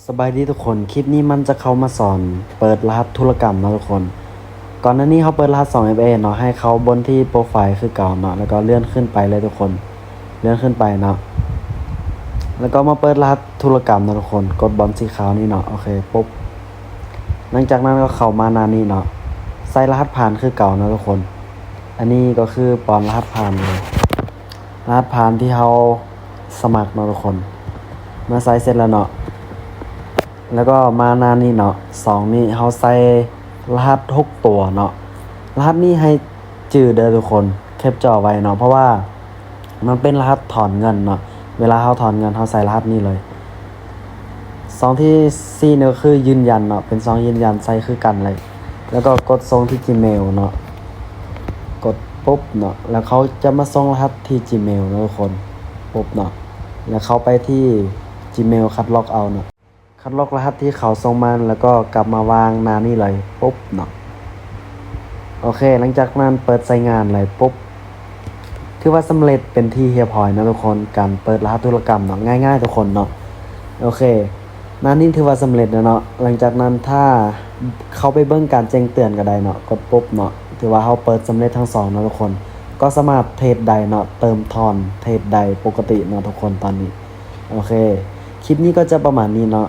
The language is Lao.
ສະບາຍດີທຸກຄົນ, ຄລິບນີ້ມັນຈະເຂົ້າມາສອນເປີດລະຫັດທຸລະກຳເນາະທຸກຄົນ. ກ່ອນໜ້ານີ້ເຮົາເປີດລະຫັດສອງເອັຟເອເນາະ, ໃຫ້ເຂົ້າບົນທີ່ໂປຣໄຟລ໌ຄືເກົ່າເນາະ, ແລ້ວກໍເລື່ອນຂຶ້ນໄປເລີຍທຸກຄົນ, ເລື່ອນຂຶ້ນໄປເນາະ, ແລ້ວກໍມາເປີດລະຫັດທຸລະກຳເນາະທຸກຄົນ, ກົດບ່ອນສີຂາວນີ້ເນາະ. ໂອເຄ, ປຸບ. ຫຼັງຈາກນັ້ນກໍເຂົ້າມາໜ້ານີ້ເນາະ, ໃສ່ລະຫັດຜ່ານຄືເກົ່າເນາະທຸກຄົນ. ອັນນີ້ກໍຄືປ້ອນລະຫັດຜ່ານເລີຍ, ລະຫັດຜ່ານທີ່ເຮົາສະໝັກເນາະທຸກຄົນ. ເມື່ອໃສ່ເສັດແລ້ວເນາະ, ແລ້ວກໍມາໜ້ານີ້ເນາະ, ຊ່ອງນີ້ເຮົາໃສ່ລະຫັດຫົກຕົວເນາະ. ລະຫັດນີ້ໃຫ້ຈື່ເດີທຸກຄົນ, ແຄັບຈໍໄວ້ເນາະ, ເພາະວ່າມັນເປັນລະຫັດຖອນເງິນເນາະ. ເວລາເຮົາຖອນເງິນ ເຮົາໃສ່ລະຫັດນີ້ເລີຍ. ຊ່ອງທີສີ່ນີ້ກໍຄືຢືນຢັນເນາະ, ເປັນຊ່ອງຢືນຢັນ ໃສ່ຄືກັນເລີຍ. ແລ້ວກໍກົດສົ່ງທີ່ Gmail ເນາະ, ກົດປຸບເນາະ, ແລ້ວເຂົາຈະມາສົ່ງລະຫັດທີ່ Gmail ເນາະທຸກຄົນ, ປຸບເນາະ, ແລ້ວເຂົ້າໄປທີ່ Gmail ຄັດລອກເອົາເນາະ. ຄັດລອກລະຫັດທີ່ເຂົາສົ່ງມາ ແລ້ວກໍກັບມາວາງໜ້ານີ້ເລີຍ, ປຸບເນາະ. ໂອເຄ, ຫຼັງຈາກນັ້ນເປີດໃຊ້ງານເລີຍ, ປຸບ. ຖືວ່າສຳເລັດເປັນທີ່ຮຽບຮ້ອຍເນາະທຸກຄົນ, ການເປີດລະຫັດທຸລະກຳເນາະ, ງ່າຍໆທຸກຄົນເນາະ. ໂອເຄ, ໜ້ານີ້ຖືວ່າສຳເລັດແລ້ວເນາະ. ຫຼັງຈາກນັ້ນຖ້າເຂົ້າໄປເບິ່ງການແຈ້ງເຕືອນກໍໄດ້ເນາະ, ກົດປຸບເນາະ. ຖືວ່າເຮົາເປີດສຳເລັດທັງສອງເນາະທຸກຄົນ, ກໍສາມາດເທຣດໄດ້ເນາະ, ເຕີມຖອນເທຣດໄດ້ປົກກະຕິເນາະທຸກຄົນຕອນນີ້. ໂອເຄ, ຄລິບນີ້ກໍຈະປະມານນີ້ເນາະ.